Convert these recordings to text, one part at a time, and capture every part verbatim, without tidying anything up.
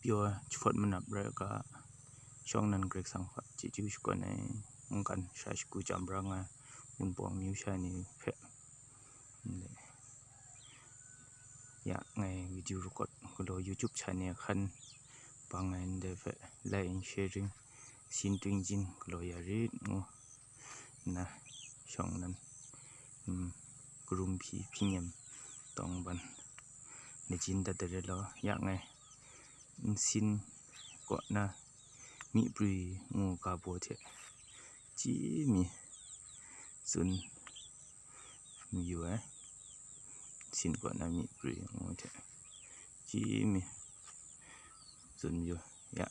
Pyaw jahpawt manap rai u ga, shawng nnan Karai Kasang hpe chyeju shakawn ai mungkan sha shagu chyam bra nga ai Wunpawng amyu sha ni hpe, ndai ya ngai video record galaw YouTube channel hkan bang ai ndai hpe like and sharing, sin twing jin galaw ya rit ngu nna shawng nnan, mm, karum hpyi hpyi nyem tawng ban lajin dat ai rai law, ya ngai nsin kaw na myi prwi ngu ga baw hte chyi mi tsun mayu ai, nsin kaw na myi prwi ngu hte chyi mi tsun mayu, ya,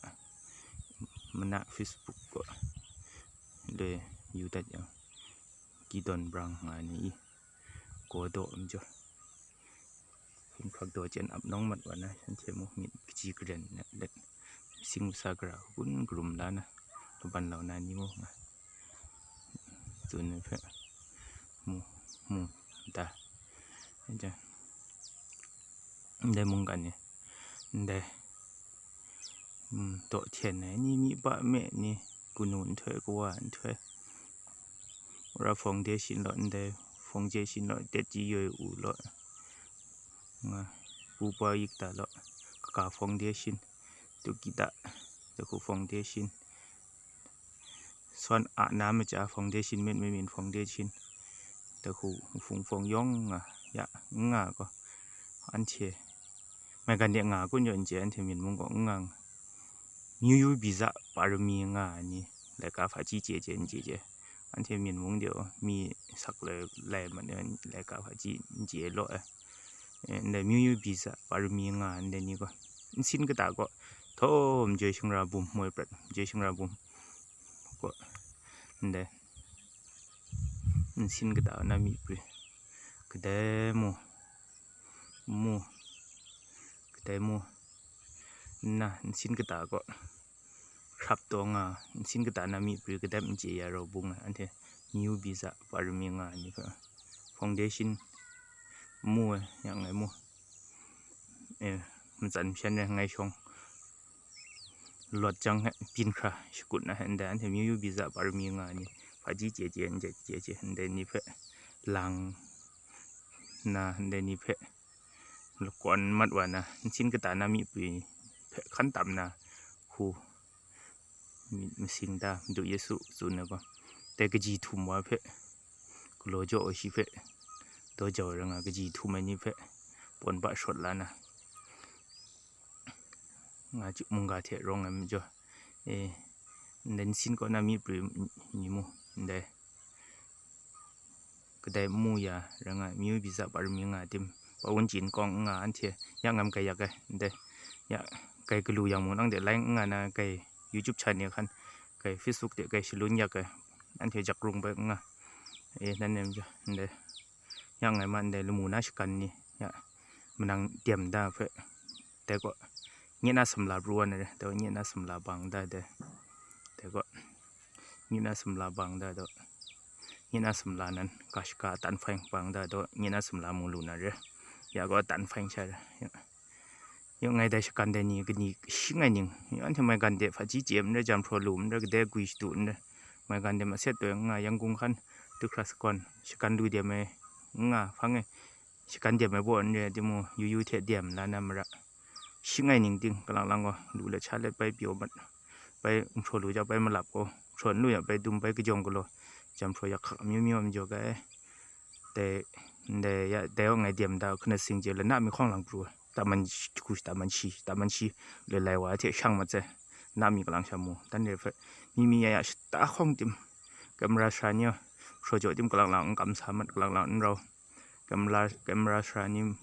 mana Facebook kaw loi yu dat yang, kidon brang nga ni i, gaw daw majaw, hkak daw chyen ap nawng mat wa na, shanhte mung myit kaji karen let, sing masa gara kun karum la na, laban lau na ni mung nga tsun ai hpe mu, mu da. Ndai mungkan ni, ndai, mm, daw hten ai ni, myi pa me ni, kanu nhtoi, kawa nhtoi, ra foundation law, ndai foundation law, tet ji yoi u law, nga, pupa yik ta law, kaka foundation, tukita, daku foundation, sawn a na maja foundation, met me min foundation, daku hpung fawng yawng nga, ya, n nga gaw, anhte maigan de nga kun jaw n chye, anhte myin mung gaw n nga nga. Myu yu biza parami nga ai ni, laika hpaji chye chye n chye chye, anhte myin mung de mi sak lai, lai mat ai laika hpaji n chye law ai. Eh, ndai myu yu biza parami nga ai ndai ni gaw, nsin kata gaw, htawm joi shingra bum moi prat, joi shingra bum gaw, ndai nsin kata na myi prwi, kadai mu, mu, kadai mu, nna nsin kata gaw, hkrap taw nga, nsin kata na myi prwi kadai n chye ya rau bung ai, anhte myu biza parami nga ai ni hpe, foundation mu ai, yang ngai mu, eh, matsan mashan ai ngai shawng lawt jang hte byin hkra shakut na hte ndai anhte myu yu biza parami nga ai ni, hpaji chye chye, n chye chye, ndai ni hpe lang na, ndai ni hpe lakawn mat wa na, nsin kata na myi prwi hpe hkan tam na, hku myit masing da, Madu Yesu tsun ai gaw, dai kaji htum wa hpe, galaw jaw ai shi hpe, daw jau ai rai nga, kaji htum ai ni hpe, pawn ba shawt la na, nga chyu mungga hte rawng ai majaw, e, ndai nsin kaw na myi prwi ni mu, ndai kadai mu ya rai nga, myu biza parami nga tim, pa wun chyin kawng n nga, anhte ya ngam kai yak ai, ndai ya kai galu yang mung, nang de lai n nga na, kai YouTube channel hkan, kai Facebook de kai shalun yak ai, anhte jak rung bai n nga, e, nan nem ja, ndai ya ngai ma, ndai lamu na shagan ni, ya, manang dem da hpe, dai gaw, nye na samla pru wa na re, dai gaw, nye na samla bang da dai, dai gaw, nye na samla bang da daw, nye na samla nan, ka shaka tan hpaing bang da daw, nye na samla mu lu na re, ya gaw tan hpaing sha re, ya. Yung ngai dai shagan dai ni kani shing ai ning, yung anhte maigan de hpaji chye n rai, jam hpraw lu n rai, kadai gwi shadu n rai, maigan de maset toi n nga, Yangon hkan, du hkra sakawn, shagan lu dem ai n nga, hpang e, shagan dem ai baw n rai, timung, yu yu hte dem la na mara, shing ai ning ting, kalang lang gaw, lu let sha let bai pyaw mat, bai n hpraw lu ja, bai malap gaw, hpraw n lu ya, bai dum, bai kajawng galaw, jam hpraw yak hkak amyu myu a majaw ga ai. Dai, ndai ya, dai wa ngai dem da, hkuna sing je, lana mi hkawng lang pru, taman shi, hku taman shi, taman shi, le lai wa hte shang mat sai, na mi kalang sha mu, dan re hpe, mi mi ya ya shata hkawng tim, camera sara ni, hpraw jaw tim kalang lang n kam sa mat, kalang lang n rau, camera, camera sara ni,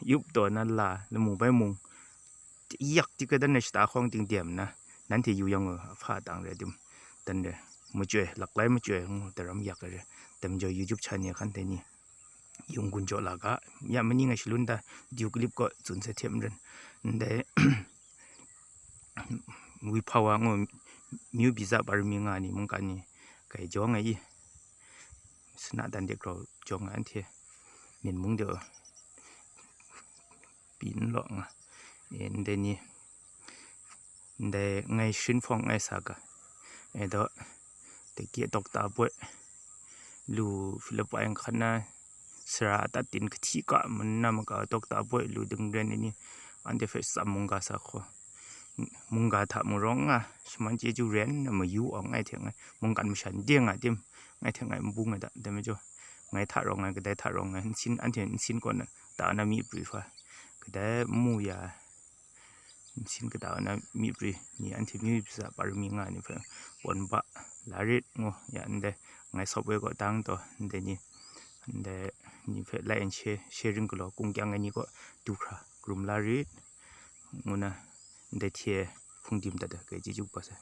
yup taw na la, lamu bai mung, yak tik dan re shata hkawng ting dem na, nanhte yu yang u, a hpa tang re tim, dan re, machyoi, laklai machyoi ngu, daram yak ai re, dai majaw YouTube channel hkan dai ni, yung gun jaw la ga, ya mani ngai shalun da, video clip kaw tsun sai hte maren, ndai, wi hpa wa ngu, myu biza parami nga ni mungkan ni, kai jaw nga i, sana dan de grau jaw nga anhte, myin mung de, pyi n law nga, e, ndai ni, Ndai ngai shin hpawng ngai sa ga. E daw, dagi dokta poi lu Philippi hkan na sara atat tin kahti ka mun na maka dokta poi lu dingren ni, anhte hpe tsam mungga sa hkaw. Mungga hta mung rawng nga, shaman chyeju ren na mayu awng ngai hte ngai, mungkan masha n de nga tim, ngai hte ngai n bung ai da, dai majaw, ngai hta rawng ngai, kadai hta rawng ngai, nsin, anhte nsin kaw na ta na myi pri hpa, kadai n mu ya, nsin kata na myi pri ni, anhte myi pri sa parami nga ni hpe, pawn ba la rit ngu ya ndai, ngai sawp woi kaw dang taw, ndai ni, ndai ni hpe like and share, sharing galaw kung kyang ai ni kaw du hkra, krum la rit, ngu na, ndai hte hpung dim dat ai, kai chyeju kaba sai.